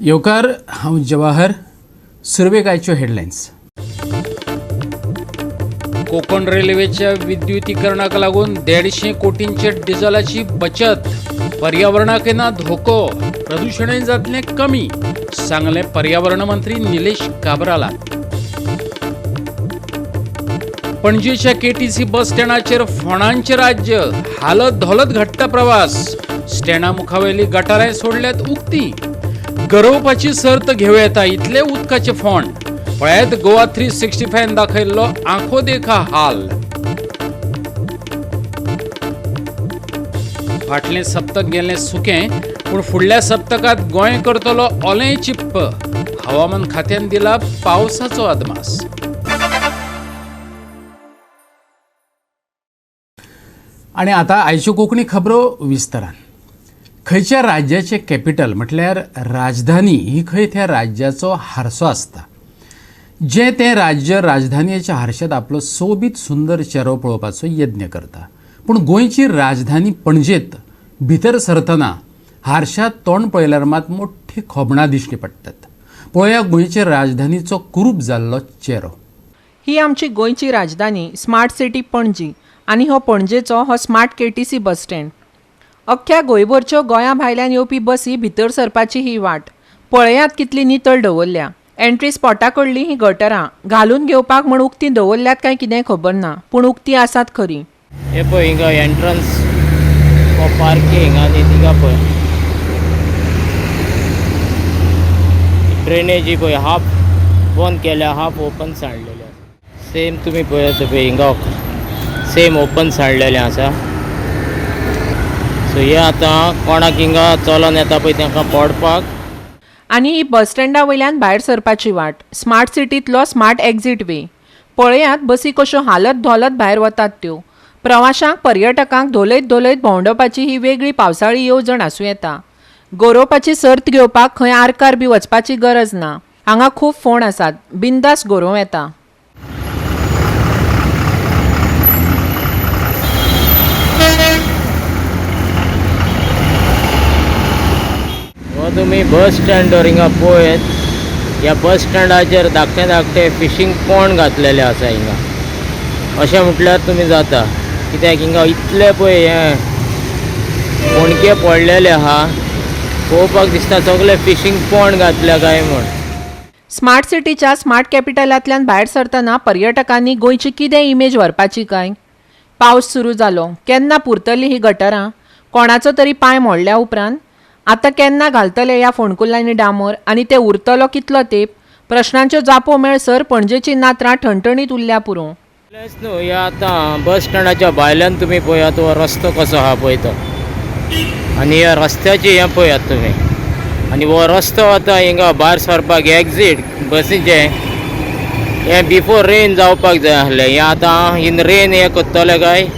येवकार, हांव जवाहर. सुरवेक आयच्यो हेडलायन्स. कोकण रेल्वेच्या विद्युतीकरणाक लागून 150 कोटींचे डिझलाची बचत, पर्यावरणाक ना धोको, प्रदुशणय जातलें कमी, सांगलें पर्यावरण मंत्री निलेश काब्राला. पणजेच्या केटीसी बस स्टँडाचेर फोंडांचें राज्य, हालत धोलत घडटा प्रवास. स्टँडा मुखावयली गटारां सोडल्यात उक्ती, गरोवपाची सर्त घेवं येता इतले उदकाचे फोंड. पळयात गोवा 365 दाखयल्लो आंखो देखा हाल. फाटलें सप्तक गेलें सुकें, पूण फुडल्या सप्तकांत गोंय करतलो ओलें चिप्प, हवामान खात्यान दिला पावसाचो अदमास. आनी आतां आयच्यो कोंकणी खबरो विस्तारान. खंयच्या राज्याचें कॅपिटल म्हटल्यार राजधानी ही खंय त्या राज्याचो हारसो आसता. जें तें राज्य राजधानयेच्या हारशांत आपलो सोबीत सुंदर चेरो पळोवपाचो यत्न करता. पूण गोंयची राजधानी पणजेंत भितर सरतना हारशांत तोंड पळयल्यार मात मोठी खोबणां दिश्टी पडटात. पळोवया गोंयचे राजधानीचो कुरूप जाल्लो चेरो. ही आमची गोंयची राजधानी स्मार्ट सिटी पणजी आनी हो पणजेचो हो स्मार्ट केटीसी बस स्टँड. अख्ख्या गोंयभरच्यो गोंया भायल्यान येवपी बसी भितर सरपाची ही वाट पळयात कितली नितळ दवरल्या. एंट्री स्पॉटा कडली ही गटरां घालून घेवपाक म्हूण उक्ती दवरल्यात काय कितें खबर ना, पूण उक्ती आसात खरी. हे पळय हिंगा एंट्रन्स फॉर पार्किंग आनी थिंगा पळय ड्रेनेजी पळय हाफ बंद केल्या, हाफ ओपन सांडलेले आसा. सेम तुमी पळयात पळय हिंगा सेम ओपन सांडलेले आसा. सो हे आतां कोणाक हिंगा चलोन येता पळय तांकां पडपाक. आनी ही बस स्टँडा वयल्यान भायर सरपाची वाट स्मार्ट सिटींतलो स्मार्ट एक्झीट वे. पळयात बसी कश्यो हालत धोलत भायर वतात त्यो. प्रवाशांक पर्यटकांक धोलयत धोलयत भोंवडोवपाची ही वेगळी पावसाळी येवजण आसूं येता. गोरोवपाची सर्त घेवपाक खंय आरकार बी वचपाची गरज ना. हांगा खूब फोंड आसात, बिंदास गोरोवं येता. हो तुमी बस स्टँडर हिंगा पळयत ह्या बस स्टँडाचेर धाकटे धाकटे फिशींग पॉन्ड घातलेले आसा हिंगा. अशें म्हटल्यार तुमी जाता कित्याक हिंगा इतले पळय हे फोंडके पडलेले आहा, पळोवपाक दिसता सगळे फिशींग पॉन्ड घातल्या काय म्हूण. स्मार्ट सिटीच्या स्मार्ट कॅपिटलांतल्यान भायर सरतना पर्यटकांनी गोंयची कितें इमेज व्हरपाची काय? पावस सुरू जालो, केन्ना पुरतली ही गटरां? कोणाचो तरी पांय मोडल्या उपरांत आतां केन्ना घालतले ह्या फोंडकुलांनी डांबर आनी ते उरतलो कितलो तेंप? प्रश्नांच्यो जापो मेळसर पणजेची नातरां ठणठणीत उरल्या पुरो. इतलेंच न्हू, हे आतां बस स्टँडाच्या भायल्यान तुमी पळयात हो रस्तो कसो आहा पळय तो, आनी ह्या रस्त्याचे हें पळयात तुमी. आनी हो रस्तो आतां हिंगा भायर सरपाक एक्झीट बसीचें हें बिफोर रेन जावपाक जाय आसलें. हें आतां इन रेन हें करतले काय?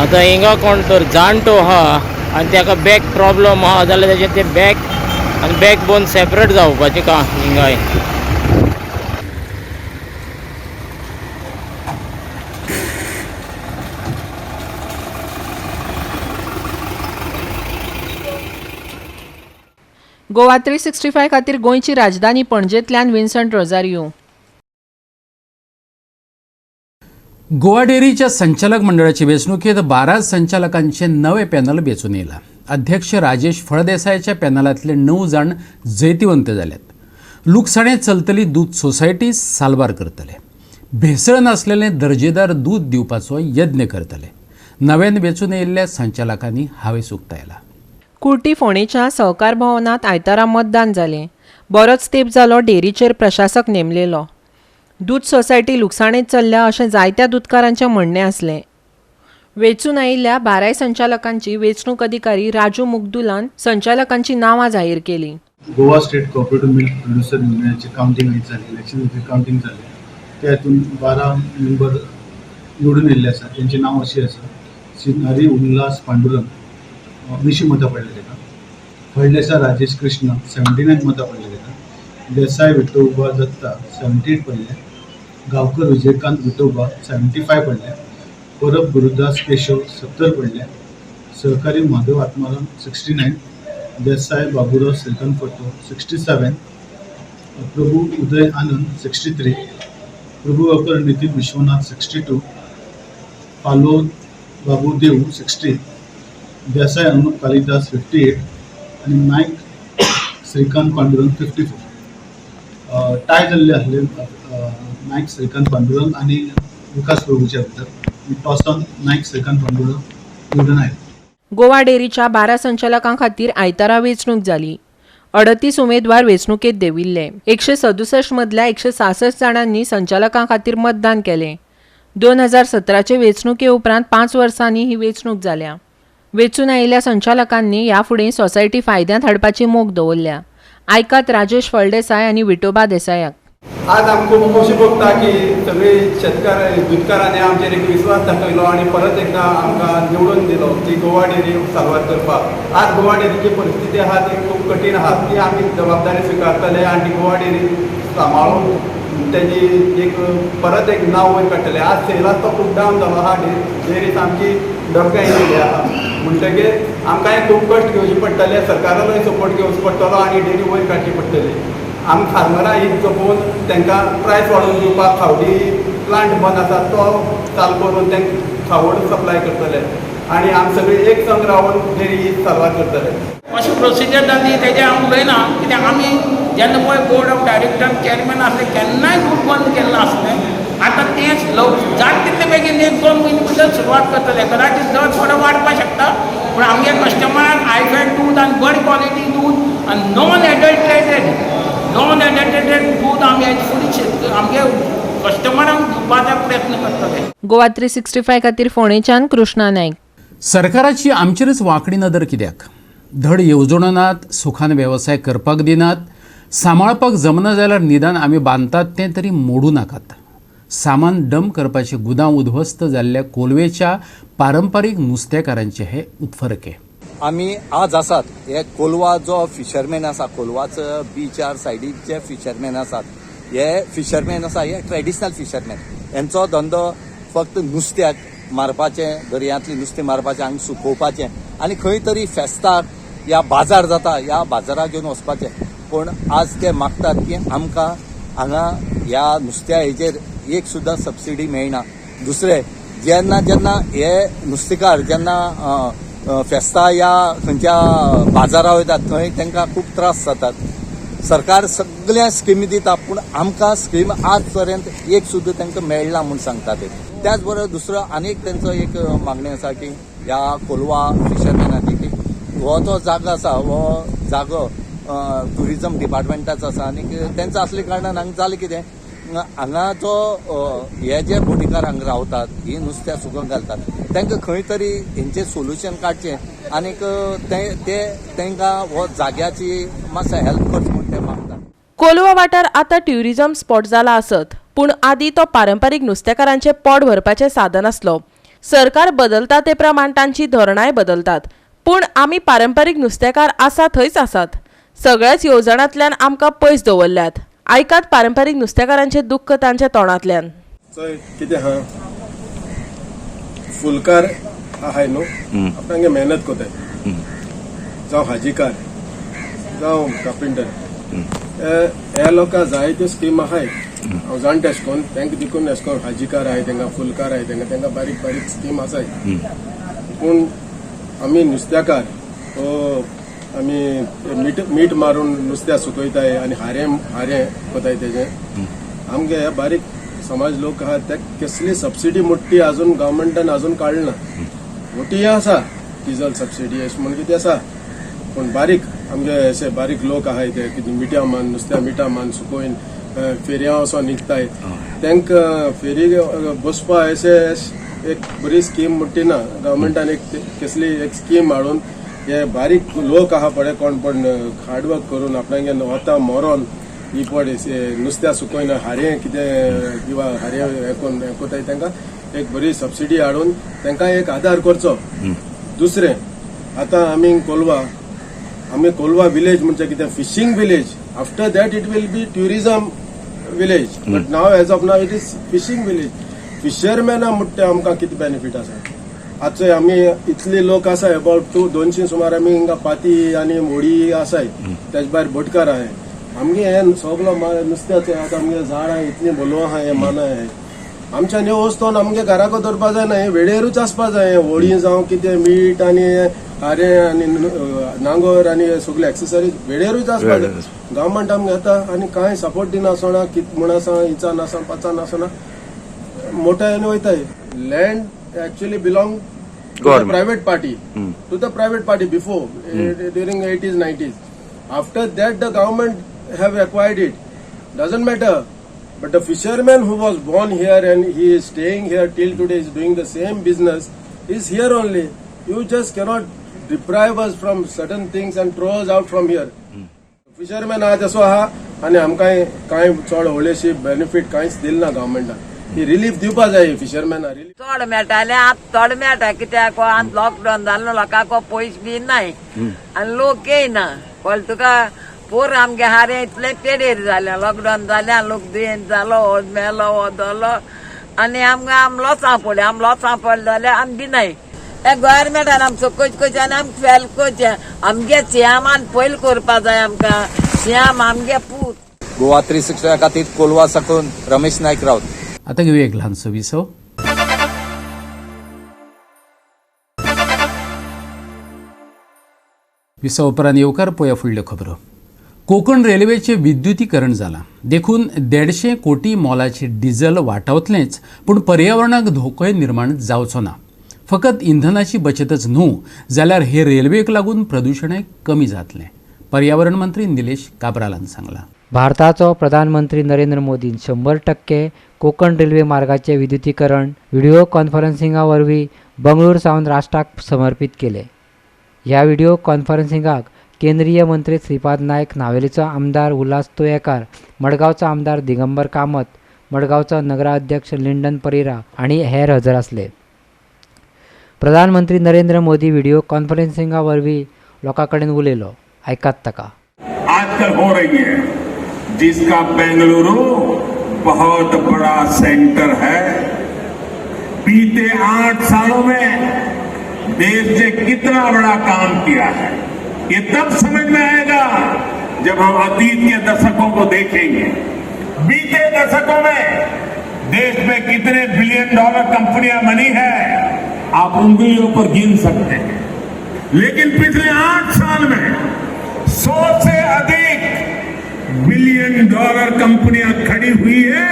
आतां हिंगा कोण तर जाणटो आहा आनी ताका बॅक प्रॉब्लम आहा जाल्यार तेजें तें बॅक आनी बॅक बोन सेपरेट जावपाचें का हिंगाय. गोवा 365 खातीर गोंयची राजधानी पणजेंतल्यान विन्संट रोजारियो. गोवा डेअरीच्या संचालक मंडळाची वेंचणुकेत 12 संचालकांचे नवे पॅनल वेंचून येयला. अध्यक्ष राजेश फळदेसायाच्या पॅनलांतले 9 जाण जैतिवंत जाल्यात. लुकसाणें चलतली दूद सोसायटी साल्वार करतले, भेसळ नासलेलें दर्जेदार दूद दिवपाचो यत्न करतले. नव्यान वेंचून येयल्ल्या संचालकांनी हावेस उक्तायला. कुर्टी फोंडेच्या सहकार भवनांत आयतारा मतदान जालें. बरोच तेंप जालो डेअरीचेर प्रशासक नेमलेलो. दूद सोसायटी लुकसाणेंत चल्ल्या अशें जायत्या दुदकारांचें म्हणणें आसलें. वेंचून आयिल्ल्या 12 संचालकांची वेंचणूक अधिकारी राजू मुगदुलान संचालकांची नांवां जाहीर केली. Goa state cooperative milk producer युनियनाचे counting आयज जालें, इलेक्शनाचे कावंटींग जालें. त्या हितून 12 मेंबर निवडून येयल्ले आसा. तेंची नांव अशी आसा: सिनारी उल्हास पांडुरंग 80 मतां पडले ताका, फळदेसाय राजेश कृष्ण 79 मतां पडले ताका, देसाय विठोबा दत्ता 78 पडले, गांवकर विजयकांत विठोबा 75 पडले, परब गुरुदास केशव 70 पडले, सहकारी माधव आत्माराम 69, देसाय बाबुराव श्रीकांत फडतो 67, प्रभू उदय आनंद 63, प्रभुगांवकर नितीन विश्वनाथ 62, पालो बाबू देऊ 60, देसाय अनुप कालिदास 58 आनी नायक श्रीकांत पांडुरंग 54. टाय जाल्ले आसले नायक श्रीकांत पांडुरंग आनी विकास प्रभूच्या भितर. टॉसान नायक श्रीकांत पांडुरंग निवडून आयले. गोवा डेअरीच्या 12 संचालकां खातीर आयतारा वेंचणूक जाली. 38 उमेदवार वेंचणुकेत देंविल्ले. 167 मदल्या 166 जाणांनी संचालकां खातीर मतदान केलें. 2017चे वेंचणुके उपरांत 5 वर्सांनी ही वेंचणूक जाल्या. वेंचून आयिल्ल्या संचालकांनी ह्या फुडें सोसायटी फायद्यांत हाडपाची मोख दवरल्या. आयकात राजेश फळदेसाय आनी विठोबा देसायाक. आज आमकां खूब खोशी भोगता की सगळे शेतकार दुदकारांनी आमचेर एक विस्वास दाखयलो आनी परत एकदां आमकां निवडून दिलो की गोवा डेअरी साल्वार करपाक. आज गोवा डेअरीची परिस्थिती आहा ती खूब कठीण आहा, ती आमी जबाबदारी स्विकारतले आनी गोवा डेअरी सांबाळून तेजी एक परत एक नांव वयर काडटले. आज सेलास तो खूब डावन जालो आहा, डेअरी सामकी धपक्या येयल्ली आहा, म्हणटगीर आमकांय खूब कश्ट घेवचे पडटले, सरकारालोय सपोर्ट घेवचो पडटलो आनी डेअरी वयर काडची पडटली. आमी फार्मरां हीत जपोवन तांकां प्रायस वाडोवन दिवपाक खावडी प्लांट बंद आसा तो चालू करून तांकां खावड सप्लाय करतले आनी आमी सगळी एक संग रावन डेअरी ही साल्वार करतले. अशी प्रोसिजर जाली तेजेर हांव उलयना, कित्याक आमी जेन्ना पळय बोर्ड ऑफ डायरेक्टर चेअरमॅन आसले केन्नाय दूद बंद केल्लें आसलें. आतां तेंच जाता तितले बेगीन 1-2 म्हयने भितर सुरवात करतले. कदाचीत दर थोडो वाडपाक शकता, पूण आमगे कस्टमरांक हायफाय दूद आनी बरी क्वॉलिटी दूद आनी नॉन एडल्ट्रेटेड दूद आमी हेजे फुडें आमगे कस्टमरांक दिवपाचो प्रयत्न करतले. गोवा 365 खातीर फोंडेच्यान कृष्णा नायक. सरकाराची आमचेरच वांकडी नदर कित्याक? धड येवजणो नात, सुखान वेवसाय करपाक दिनात, सांबाळपाक जमना जाल्यार निदान आमी बांदतात तें तरी मोडूं नाकात. सामान डंप करपाचे गुदांव उद्ध्वस्त जाल्ल्या कोलवेच्या पारंपारीक नुस्तेकारांचे हे उत्फरके. आमी आज आसात हे कोलवा जो फिशरमॅन आसा, कोलवाचो बीचार सायडीक जे फिशरमॅन आसात, हे फिशरमॅन आसा हे ट्रेडिशनल फिशरमॅन. हेंचो धंदो फक्त नुस्त्याक मारपाचें, दर्यांतलें नुस्तें मारपाचें, हांगा सुकोवपाचें आनी खंय तरी फेस्ताक या बाजार जाता ह्या बाजाराक घेवन वचपाचें. पूण आज ते मागतात की आमकां हांगा ह्या नुस्त्या हेजेर एक सुद्दां सबसिडी मेळना. दुसरें, जेन्ना जेन्ना हे नुस्तेकार जेन्ना फेस्ता या खंयच्या बाजारा वयतात थंय तांकां खूब त्रास जातात. सरकार सगळ्या स्किमी दिता पूण आमकां स्कीम आज पर्यंत एक सुद्दां तांकां मेळना म्हूण सांगता ते. त्याच बरोबर दुसरो आनीक तेंचो एक मागणी आसा की ह्या कोलवा फिशरमॅनाची की हो जो जागो आसा हो जागो ट्युरिजम डिपार्टमेंटाचो आसा आनी तेंचो आसल्या कारणान हांगा जालें कितें, हांगा जो हे जे बोटीकार हांगा रावतात ही नुस्त्या सुकोवंक घालतात तांकां खंय तरी हेंचें सोल्युशन काडचें आनीक ते तांकां हो जाग्याची मातसो हेल्प करचो म्हूण ते मागतात. कोलवा वाठार आतां ट्युरिजम स्पॉट जाला आसत, पूण आदी तो पारंपारीक नुस्तेकारांचें पोट भरपाचें साधन आसलो. सरकार बदलता ते प्रमाण तांची धोरणांय बदलतात, पूण आमी पारंपारीक नुस्तेकार आसा थंयच आसात. सगळ्याच येवजणांतल्यान आमकां पयस दवरल्यात. आयकात पारंपारीक नुस्तेकारांचें दुख्ख तांच्या तोंडांतल्यान. चोय कितें आहा, फुलकार आहाय न्हू आपणागे मेहनत कोताय, जावं हाजीकार जावं कार्पेंटर, ह्या लोकां जायत्यो स्कीम आहाय, हांव जाणटा एशें कोन्न तांकां देखून एशें कोन्न हाजीकार आहाय, तांकां फुलकार आहाय, तांकां बारीक बारीक स्कीम आसाय. पूण आमी नुस्त्याकार आमी मीठ मारून नुस्त्या सुकयताय आनी हारें हारें कोताय तेजें. आमगे हे बारीक समाज लोक आहा ते कसली सबसिडी मोटी अजून गव्हर्मेंटान अजून काडना. मोटी आसा डिजल सबसिडी अशें म्हूण कितें आसा, पूण बारीक आमगे अशे बारीक लोक आहाय ते कितें मिठ्या मान नुस्त्या मिठा मान सुकोवन फेरयां वचोन विकताय, तांकां फेरी बसपा अशें एक बरी स्कीम मोटी ना. गव्हर्मेंटान एक कसली एक स्कीम हाडून हे बारीक लोक आहा पळय कोण पण हार्डवर्क करून आपणागे वता मरोन ही पळय नुस्त्या सुकोयना हारें कितें किंवा हारें हें करून हें कोताय, तांकां एक बरी सबसिडी हाडून तांकां एक आदार करचो. दुसरें आतां आमी कोलवा, आमी कोलवा विलेज म्हणजे कितें fishing village, after that it will be tourism village, but now as of now it is fishing village. फिशरमॅना म्हणटा आमकां कितें बेनिफीट आसा? आतां आमी इतले लोक आसा, अबावट 200 सुमार आमी हिंगा पाती आनी होडी आसाय, तेज भायर बोटकार आहाय. आमगे हे सगलो नुस्त्याचें आतां आमगे झाडां इतलीं बोलो आहा, हे मानाय आहाय, आमच्यान ह्यो वस्तू आमगे घराको दवरपा जायना, हे वेळेरूच आसपा जाय. होडी जावं कितें मीठ आनी हारें आनी नांगर आनी सगळे एक्सेसरीज वेळेरूच आसपा जाय. गव्हर्मेंट आमकां येता आनी कांय सपोर्ट दिनासतना कितें म्हूण आसा, इचान आसा पांचान आसना मोठ्यान वयताय. Land actually belong to the private party, to the private party before during 80s 90s. After that the government have acquired it, doesn't matter. But the fisherman who was born here and he is staying here till today, is doing the same business, is here only. You just cannot deprive us from certain things and throw us out from here. Fisherman आज असो आहा आनी आमकां कांय चड व्हडलेशी benefit कांयच दिल ना गव्हर्मेंटान. ही relief दिवपा जाय फिशरमॅना. चड मेळटाले, आतां थोडे मेळटा कित्याक आतां लॉकडावन जाल्लो, लोकांक पयशे बी नाय आनी लोक येयना. कळ्ळें तुका? पोर आमगे हारें इतलें पेडेर जालें, लॉकडावन जालें, लोक दुयेंत जालो, हो मेलो हो दोलो आनी आमकां आम लॉसां पडलें. आम लॉसां पडलें जाल्यार आमी दिनाय. हे गव्हर्मेंटान आमचो कशें करचें आनी आमकां फेल करचें. आमगे सियामान पयलीं करपा जाय आमकां, सियाम आमगे पूत. गोवा 360 खातीर कोलवा साकून रमेश नायक राऊत. आता घेऊया एक ल्हानसो विसव. विसव उपरांत येवकार पळोवया फुडल्यो खबरो. कोकण रेल्वेचें विद्युतीकरण जालां देखून 150 कोटी मोलाचें डिझल वाटावतलेंच, पूण पर्यावरणाक धोकोय निर्माण जावचो ना. फकत इंधनाची बचतच न्हू जाल्यार हे रेल्वेक लागून प्रदुशणय कमी जातलें, पर्यावरण मंत्री निलेश काब्रालान सांगलां. भारताचो प्रधानमंत्री नरेंद्र मोदीन 100% कोकण रेल्वे मार्गाचे विद्युतीकरण व्हिडिओ कॉन्फरन्सिंगा वरवीं बंगळूर सावन राष्ट्राक समर्पीत केले. ह्या व्हिडिओ कॉन्फरन्सिंगाक केंद्रीय मंत्री श्रीपाद नायक, नावेलीचो आमदार उल्हास तुयेकार, मडगांवचो आमदार दिगंबर कामत, मडगांवचो नगराध्यक्ष लिंडन परेरा आनी हेर हजर आसले. प्रधानमंत्री नरेंद्र मोदी व्हिडिओ कॉन्फरन्सिंगा वरवीं लोकां कडेन उलयलो, आयकात ताका. आजकल हो रही है, जिसका बेंगलुरु बहुत बड़ा सेंटर है. बीते 8 सालों में देश ने कितना बड़ा काम किया है ये तब समझ में आएगा जब हम अतीत के दशकों को देखेंगे. बीते दशकों में देश में कितने बिलियन डॉलर कंपनियां बनी है आप उंगलियों पर गिन सकते हैं, लेकिन पिछले 8 साल में 100 से अधिक बिलियन डॉलर कंपनियां खड़ी हुई है,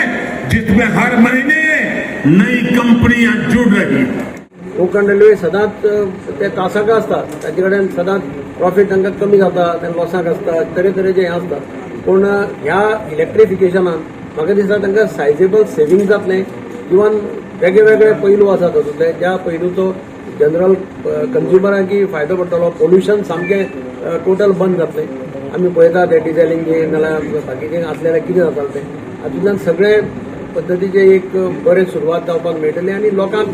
जिसमें हर महीने नई कंपनियां जुड़ रही है. कोकण रेल्वे सदांच ते त्रासाक आसता, ताचे कडेन सदांच प्रॉफीट तांकां कमी जाता, ते लॉसाक आसता, तरेतरेचे हें आसता. पूण ह्या इलेक्ट्रिफिकेशनान म्हाका दिसता तांकां सायजेबल सेवींग जातलें. इवन वेगळे वेगळे पैलू आसा तातूंतले, ज्या पैलूचो जनरल कंज्युमरांकय फायदो पडटलो. पोल्युशन सामकें टोटल बंद जातलें. आमी पळयता ते डिझेल इंजीन नाल्यार बाकीचें आसलें कितें जातालें तें, हातूंतल्यान सगळे पद्दतीचें एक बरें सुरवात जावपाक मेळटली आनी लोकांक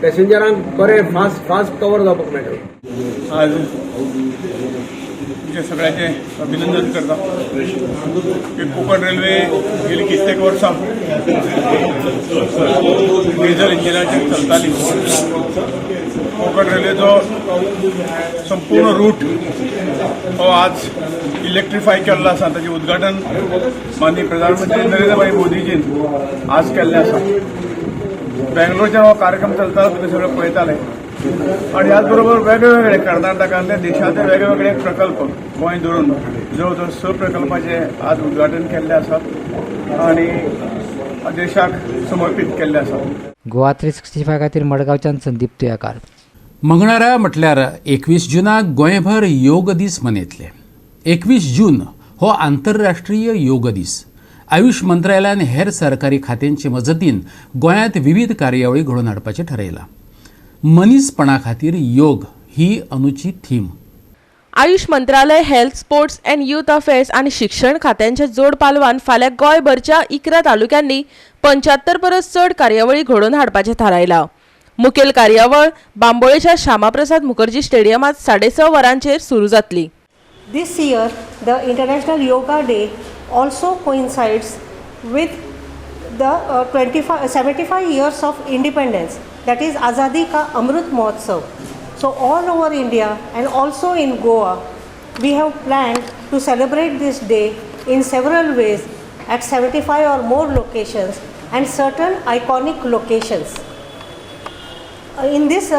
पॅसेंजरांक बरें फास्ट फास्ट कवर जावपाक मेळटलें. आज तुमचे सगळ्यांचे अभिनंदन करता की कोकण रेल्वे गेली कित्येक वर्सां डिझल इंजिनाचेर चलताली. कोकण रेल्वेचो संपूर्ण रूट हो आज इलेक्ट्रिफाय केल्लो आसा. ताचें उद्घाटन माननीय प्रधानमंत्री नरेंद्रभाई मोदीजीन आज केल्लें आसा. बेंगलोरच्यान हो कार्यक्रम चलता तुमी सगळे पळयताले आनी ह्याच बरोबर वेगळे वेगळे कर्नाटकांतले देशांतले वेगळे वेगळे प्रकल्प गोंय धरून जवळ जवळ 6 प्रकल्पाचे आज उद्घाटन केल्ले आसात आनी देशाक समर्पीत केल्ले आसात. गोवा 365 खातीर मडगांवच्यान संदीप तुयाकार. मंगळारा म्हटल्यार 21 जुनाक गोंयभर योग दीस मनयतले. 21 जून हो आंतरराष्ट्रीय योग दीस. आयुष मंत्रालयान हेर सरकारी खात्यांचे मजतीन गोंयांत विविध कार्यावळी घडोवन हाडपाचें ठरयलां. मनीसपणा खातीर योग ही अनुची थीम. आयुष मंत्रालय health, sports and youth affairs आनी शिक्षण खात्यांच्या जोड पालवान फाल्यां गोंयभरच्या 11 तालुक्यांनी 75 परस चड कार्यावळी घडोवन हाडपाचें थारायलां. मुखेल कार्यावळ बांबोळेच्या श्यामाप्रसाद मुखर्जी स्टेडियमांत 6:30 वरांचेर सुरू जातली. This year, the International Yoga Day also coincides with the 75 years of independence, that is Azadi Ka Amrit Mahotsav. So all over India and also in Goa, we have planned to celebrate this day in several ways at 75 or more locations and certain iconic locations. In this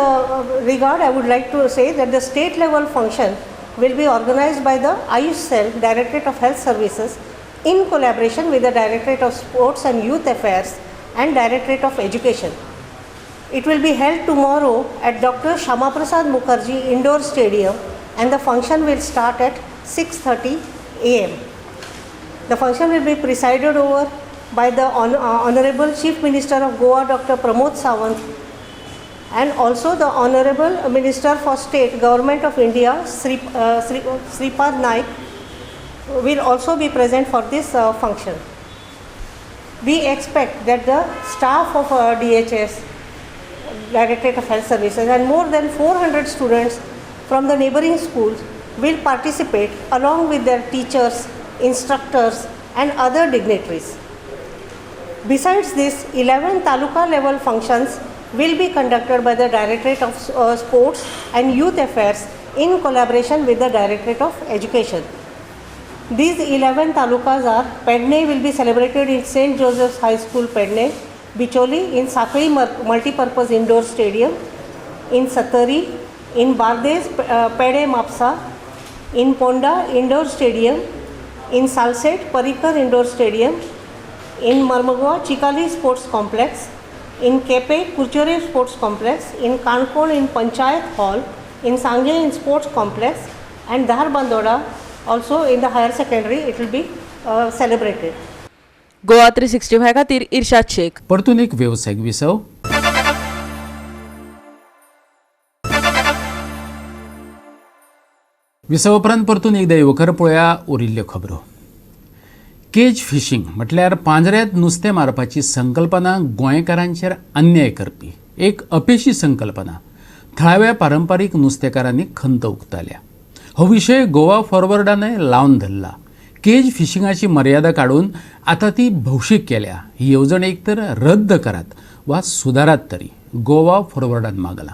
regard, I would like to say that the state level function will be organized by the Ayush Cell, Directorate of Health Services, in collaboration with the Directorate of Sports and Youth Affairs and Directorate of Education. It will be held tomorrow at Dr. Shyama Prasad Mukherjee Indoor Stadium and the function will start at 6:30 a.m. The function will be presided over by the Honorable Chief Minister of Goa, Dr. Pramod Sawant, and also the Honorable Minister for State Government of India, Sripad Naik, will also be present for this function. We expect that the staff of DHS, Directorate of Health Services, and more than 400 students from the neighboring schools will participate along with their teachers, instructors and other dignitaries. Besides this, 11 taluka level functions will be conducted by the Directorate of Sports and Youth Affairs in collaboration with the Directorate of Education. These 11 talukas are: Pedne will be celebrated in St. Joseph's High School, Pedne, Bicholi in Sakali Multipurpose Indoor Stadium, in Satari, in Bardes, Pede Mapsa, in Ponda Indoor Stadium, in Salsette, Parikar Indoor Stadium, in Marmagua, Chikali Sports Complex, in Kepe, Kurchore Sports Complex, in Kankon in Panchayat Hall, in Sange in Sports Complex, and Dhar also in the higher secondary it will be celebrated. Goa 365 खातीर इर्शाद शेख. परतून एक वेवसायीक विसव. विसव उपरांत परतून एकदा येवकर पळोवया उरिल्ल्यो खबरो. केज फिशींग म्हटल्यार पांजऱ्यांत नुस्तें मारपाची संकल्पना गोंयकारांचेर अन्याय करपी एक अपेशी संकल्पना थळाव्या पारंपारीक नुस्तेकारांनी खंत उक्तायल्या. हो विशय गोवा फॉरवर्डानय लावन धरला. केज फिशिंगाची मर्यादा काडून आतां ती भौशीक केल्या. ही येवजण एक तर रद्द करात वा सुदारात तरी गोवा फॉरवर्डान मागला.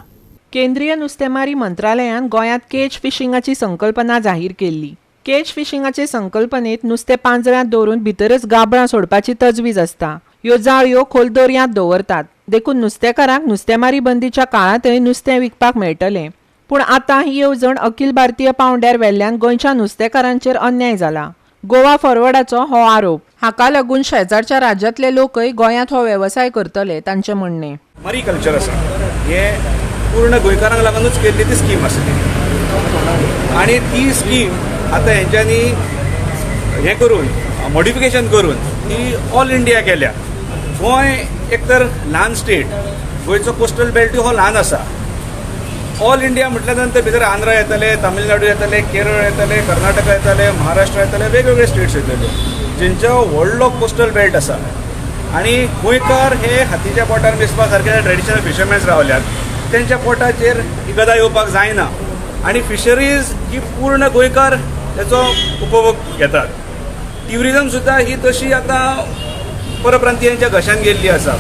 केंद्रीय नुस्तेमारी मंत्रालयान गोंयांत केज फिशिंगाची संकल्पना जाहीर केल्ली. केज फिशिंगाचे संकल्पनेत नुस्तें पांजऱ्यांत दवरून भितरच गाबळां सोडपाची तजवीज आसता. ह्यो जाळयो खोल दर्यांत दवरतात, देखून नुस्तेकारांक नुस्तेमारी बंदीच्या काळांतय नुस्तें विकपाक मेळटलें. पूण आतां ही येवजण अखिल भारतीय पांवड्यार वेल्ल्यान गोंयच्या नुस्तेकारांचेर अन्याय जाला. गोवा फॉरवर्डाचो हो आरोप. हाका लागून शेजारच्या राज्यांतले लोकय गोंयांत हो वेवसाय करतले, तांचें म्हणणें. मरीकल्चर आसा हें पूर्ण गोंयकारांक लागूनच केल्ली ती स्कीम आसली आनी ती स्कीम आतां हेंच्यांनी हें करून मॉडिफिकेशन करून ती ऑल इंडिया केल्या. गोंय एक तर ल्हान स्टेट, गोंयचो कोस्टल बेल्ट हो ल्हान आसा. ऑल इंडिया म्हटल्या नंतर भितर आंध्रा येतले, तामिळनाडू येतले, केरळ येतले, कर्नाटका येतले, महाराष्ट्र येतले, वेगवेगळे स्टेट्स येतले जेंचो व्हडलो कोस्टल बेल्ट आसा. आनी गोंयकार हे हातीच्या पोटार मेजपा सारके ट्रेडिशनल फिशरमॅन्स रावल्यात, तेंच्या पोटाचेर ही गदा येवपाक जायना. आनी फिशरीज ही पूर्ण गोंयकार तेचो उपभोग घेतात. ट्युरिजम सुद्दां ही तशी आतां परप्रांतियांच्या घशान गेल्ली आसा.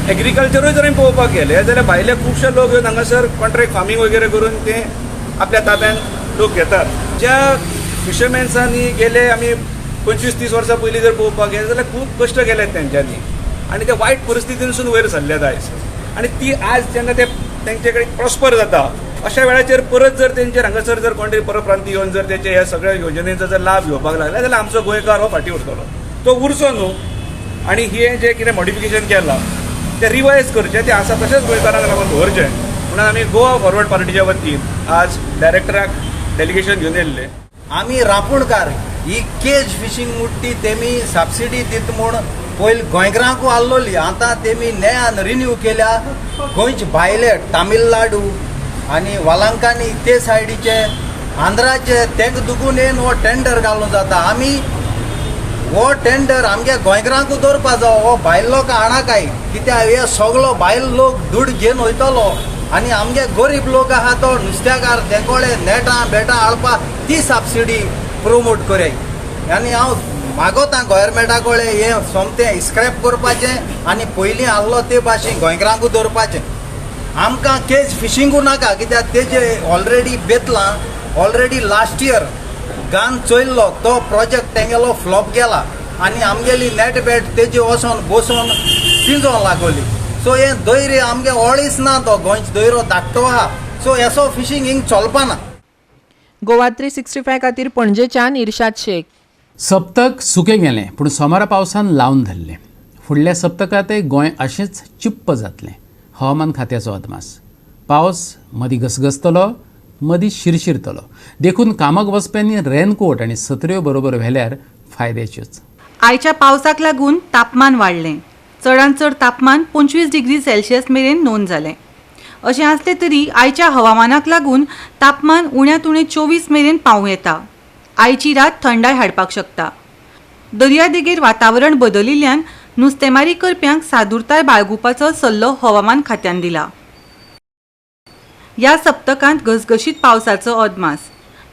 एग्रीकल्चरूय जर आमी पळोवपाक गेले जाल्यार भायले खुबशे लोक येवन हांगासर कॉन्ट्रॅक्ट फार्मींग वगैरे करून ते आपल्या ताब्यात लोक घेतात. ज्या फिशरमॅन्सांनी गेले आमी 25-30 वर्सां पयलीं जर पळोवपाक गेले जाल्यार खूब कश्ट केल्यात तेंच्यांनी आनी ते वायट परिस्थितीनसून वयर सरल्यात आयज आनी ती आज जेन्ना ते तेंचे कडेन प्रॉस्पर जाता अशा वेळाचेर परत जर तेंचेर हांगासर जर कोण तरी परप्रांती येवन जर तेचे ह्या सगळ्या योजनेचो जर लाभ घेवपाक लागले जाल्यार आमचो गोंयकार हो फाटीं उरतलो, तो उरचो न्हू. आनी हें जें कितें मॉडिफिकेशन केलां तें रिवायज करचें, तें आसा तशेंच गोंयकारांक लागून दवरचें म्हणून आमी गोवा फॉरवर्ड पार्टीच्या वतीन आज डायरेक्टराक डेलिगेशन घेवन येयल्ले. आमी रांपोणकार ही केज फिशींग मुट्टी तेमी सबसिडी दित म्हूण पयलीं गोंयकारांकू आहलोली, आतां तेमी नयान रिन्यू केल्या. गोंयचे भायले तामिळनाडू आनी वालांकानी ते सायडीचे आंध्राचे तेंका दुगून येवन हो टेंडर घालूं जाता. आमी हो टेंडर आमगे गोंयकारांकू दवरपा जावो, हो भायल लोक हाणाकाय कित्याक हे सगलो भायल लोक दुड घेवन वयतलो आनी आमगे गरीब लोक आहा तो नुस्त्याकार तेंकोळे नेटां बेटां हाडपा ती सबसिडी प्रोमोट करय. आनी हांव मागोता गोवोरमेंटा कडेन हें सोमतें स्क्रॅप करपाचें आनी पयलीं आहलो ते भाशेन गोंयकारांकू दवरपाचें. आमकां केज फिशिंगू नाका कित्याक तेजे ऑलरेडी बेतलां, ऑलरेडी लास्ट इयर गान चोयल्लो तो प्रोजेक्ट तेंगेलो फ्लॉप गेला आनी आमगेली नेट बेट तेजे वचोन बसोन पिंजोन लागोली. सो हें दैर्य आमगे ओळीच ना, तो गोंयचो दैरो धाकटो आहा. सो येसो फिशींग हिंग चलपाना. गोवा 365 खातीर पणजेच्यान इर्शाद शेख. सप्तक सुकें गेलें पूण सोमारा पावसान लावन धरलें. फुडल्या सप्तकांतय गोंय अशेंच चिप्प जातलें, हवामान खात्याचो अदमास. पावस मदीं घसघसतलो, मदीं शिरशिरतलो, देखून कामाक वचप्यांनी रेनकोट आनी सत्र्यो बरोबर व्हेल्यार फायद्याच्योच. आयच्या पावसाक लागून तापमान वाडलें. चडांत चड तापमान 25 डिग्री सेल्सियस मेरेन नोंद जालें. अशें आसलें तरी आयच्या हवामानाक लागून तापमान उण्यांत उणें 24 मेरेन पावूं येता. आयची रात थंडाय हाडपाक शकता. दर्यादेगेर वातावरण बदलिल्ल्यान नुस्तेमारी करप्यांक सादुरताय बाळगुपाचो सल्लो हवामान खात्यान दिला. ह्या सप्तकांत घसघशीत पावसाचो अदमास.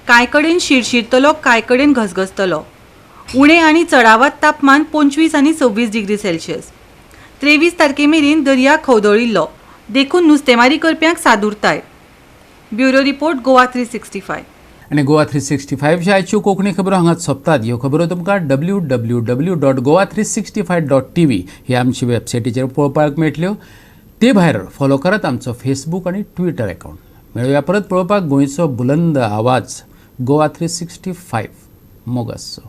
कांय कडेन शिरशिरतलो, कांय कडेन घसघसतलो. उणें आनी चडावत तापमान 25 आनी 26 डिग्री सेल्सियस. 23 तारखे मेरेन दर्या खवदळिल्लो, देखून नुस्तेमारी करप्यांक सादुरताय. Bureau report, Goa 365. आनी गोवा 365 आयच्यो कोंकणी खबरो हांगाच सोंपतात. ह्यो खबरो तुमकां www.goa365.tv ही आमची वेबसायटीचेर पळोवपाक मेळटल्यो. ते भायर फॉलो करात आमचो फेसबूक आनी ट्विटर अकावंट. मेळुया परत पळोवपाक गोंयचो बुलंद आवाज गोवा 365. मोग आसचो.